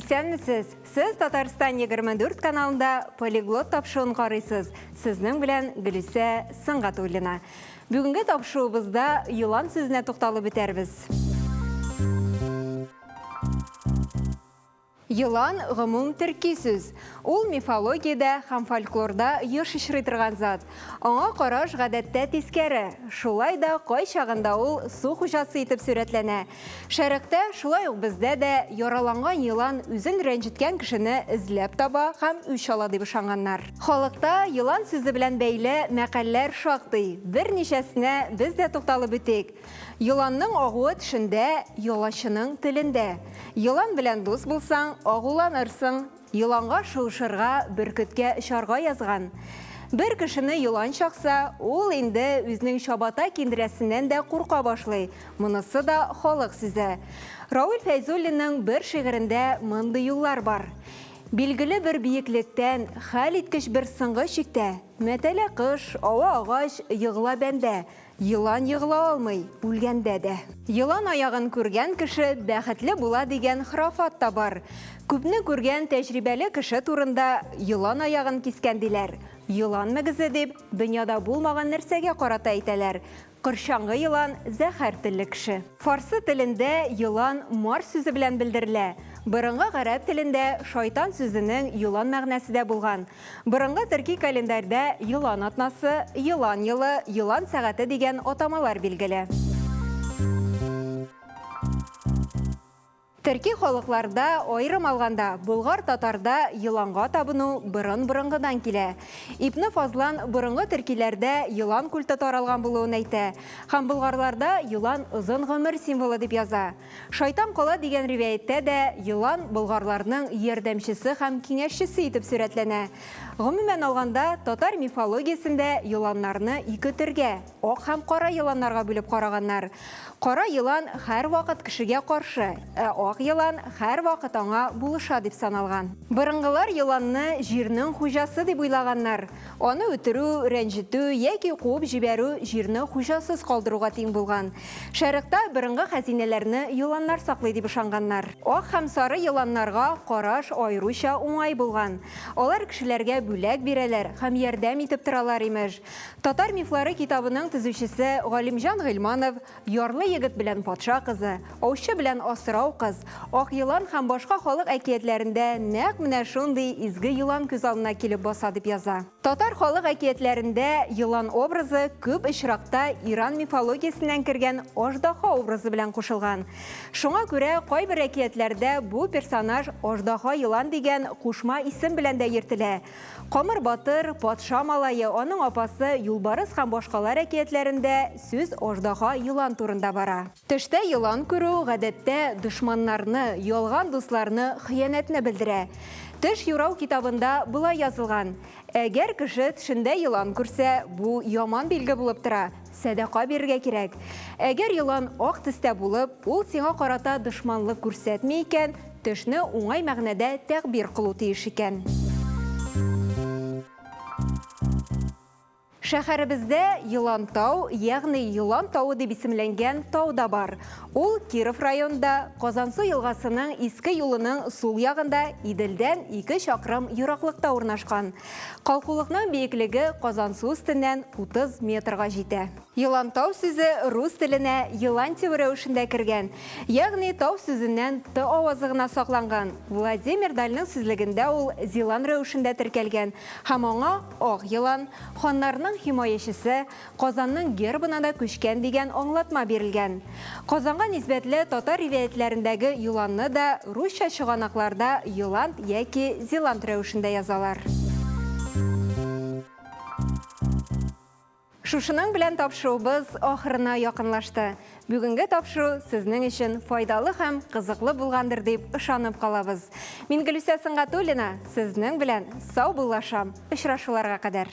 Исәнмесез! Сез Татарстан 24 каналында Полиглот тапшыруын карыйсыз. Сезнең белән Гөлүсә Сөнгатуллина. Бүгенге тапшыруыбызда елан сүзенә тукталып үтәрбез. Елан, гомум төрки сүз. Ул мифологиядә һәм фольклорда еш очрый торган зат. Аңа караш гадәттә тискәре, шулай да кайчагында ул су хуҗасы итеп сурәтләнә. Шәрыкта, шулай ук бездә дә, яраланган елан үзен рәнҗеткән кешене эзләп таба һәм үч ала дип ышанганнар. Халыкта елан сүзе белән бәйле мәкальләр шактый, берничәсенә без дә тукталып үтик. Еланның агуы тешендә, ялачының телендә. Елан белән дус булсаң, агуланырсың. Еланга шуышырга, бөркеткә очарга язган. Бер кешене елан чакса, ул инде үзенең чабата киндерәсеннән дә курка башлый. Монысы да халык сүзе. Равил Фәйзуллинның бер шигырендә мондый юллар бар. Билгеле бер биеклектән, хәл иткеч бер соңгы чиктә, мәтәлә кош, ава агач, егыла бәндә. Елан егыла алмый, үлгәндә дә. Елан аягын күргән кеше бәхетле була дигән хорафат та бар. Күпне күргән тәҗрибәле кеше турында елан аягын кискән диләр. Елан мөгезе дип, дөньяда булмаган нәрсәгә карата әйтәләр. Корчаңгы елан, зәһәр телле кеше. Фарсы телендә елан мар сүзе белән белдерелә. Борынгы гарәп телендә шайтан сүзенең елан мәгънәсе дә булган. Борынгы төрки календарьда Елан атнасы, Елан елы, Елан сәгате дигән атамалар билгеле. Төрки халыкларда, аерым алганда, болгар-татарда еланга табыну борын-борынгыдан килә. Ибне Фазлан борынгы төркиләрдә елан культы таралган булуын әйтә һәм болгарларда елан озын гомер символы дип яза. Шайтан кала дигән риваятьтә дә елан болгарларның ярдәмчесе һәм киңәшчесе итеп сурәтләнә. Гомумән алганда, татар мифологиясендә еланнарны ике төргә, ак һәм кара еланнарга бүлеп караганнар. Кара елан һәрвакыт кешегә каршы, ә ак елан һәрвакыт аңа булыша дип саналган. Борынгылар еланны җирнең хуҗасы дип уйлаганнар. Аны үтерү, рәнҗетү яки куып җибәрү җирне хуҗасыз калдыруга тиң булган. Шәрыкта борынгы хәзинәләрне еланнар саклый дип ышанганнар. Ак һәм сары еланнарга караш аеруча уңай булган. Алар кешеләргә бүләк бирәләр һәм ярдәм итеп торалар, имеш. Татар мифлары китабының төзүчесе Галимҗан Гыйльманов Ярлы егет белән патша кызы, Аучы белән асрау кыз, Ак елан һәм башка халык әкиятләрендә нәкъ менә шундый изге елан күз алдына килеп баса дип яза. Татар халык әкиятләрендә елан образы күп очракта Иран мифологиясеннән кергән аждаһа образы белән кушылган. Шуңа күрә кайбер әкиятләрдә бу персонаж Аждаһа-елан дигән кушма исем белән дә йөртелә. Камыр батыр, Патша малае, аның апасы, Юлбарыс һәм башкалар әкиятләрендә сүз аждаһа елан турында бара. Төштә елан күрү, гадәттә, дошманнарны, ялган дусларны, хыянәтне белдерә. Төш юрау китабында болай язылган, Әгәр кеше төшендә елан күрсә, бу яман билге булып тора, сәдака бирергә кирәк. Әгәр елан ак төстә булып, ул сиңа карата дошманлык күрсәтми икән, Төшне уңай мәгънәдә тәгъбир кылу тиеш икән. Шәһәребездә Елантау, ягъни Елан тавы дип исемләнгән тау да бар. Ул Киров районында, Казансу елгасының иске юлының сул ягында Иделдән 2 чакрым ераклыкта урнашкан. Калкулыкның биеклеге Казансу өстеннән 30 метрга җитә. Елантау сүзе рус теленә Елантьево рәвешендә кергән, ягъни тау сүзеннән т авазы гына сакланган. Владимир Дальның сүзлегендә ул Зилан рәвешендә теркәлгән һәм аңа ак елан, ханнарның химаячесе, Казанның гербына да күчкән дигән аңлатма бирелгән. Казанга нисбәтле татар риваятьләрендәге еланны да русча чыганакларда Елант яки Зилант рәвешендә язалар. Шушының белән тапшыруыбыз ахырына якынлашты. Бүгенге тапшыру сезнең өчен файдалы һәм кызыклы булгандыр дип ышанып калабыз. Мин Гөлүсә Сөнгатуллина, сезнең белән саубуллашам. Очрашуларга кадәр.